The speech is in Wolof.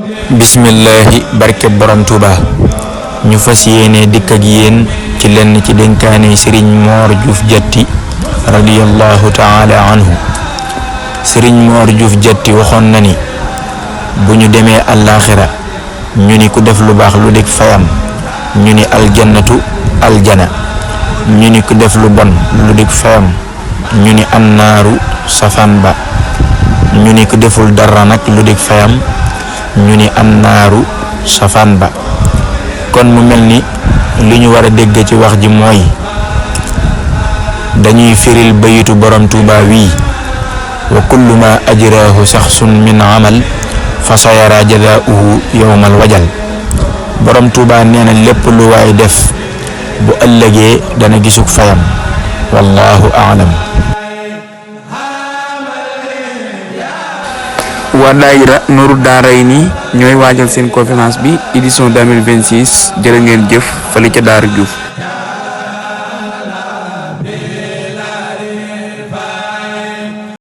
bismillahi barke borom Tuuba ñu fas yéene dikk ak yéen ci lenn ci dénkaane sëriñ Moor Juuf Jatti radiyallahu taala anhu. sëriñ Moor Juuf Jatti waxoon na ni bu ñu demee àllaaxira ñu ni ku def lu baax lu dég fayam, ñu ni aljannatu aljana, ñu ni ku def lu bon lu dég fayam, ñu ni annaaru safaan ba, ñu ni ku deful dara nag lu dég fayam, ñu ni annaaru safaan ba. kon mu mel ni li ñu war a dégg ci wax ji mooy dañuy firil bayitu borom Tuuba wii wa kullu ma ajraahu shaxsun min amal fa sayara jazaauhu yowmal wajal. borom Tuuba nee na lépp lu waay def bu ëllëgee dana gisuk fayam, wallahu aalam. waa daayira Nuuru Daarayni ñooy waajal seen conférence bi édition 2026 jërë ngeen jëf fële ca Daaru Juuf.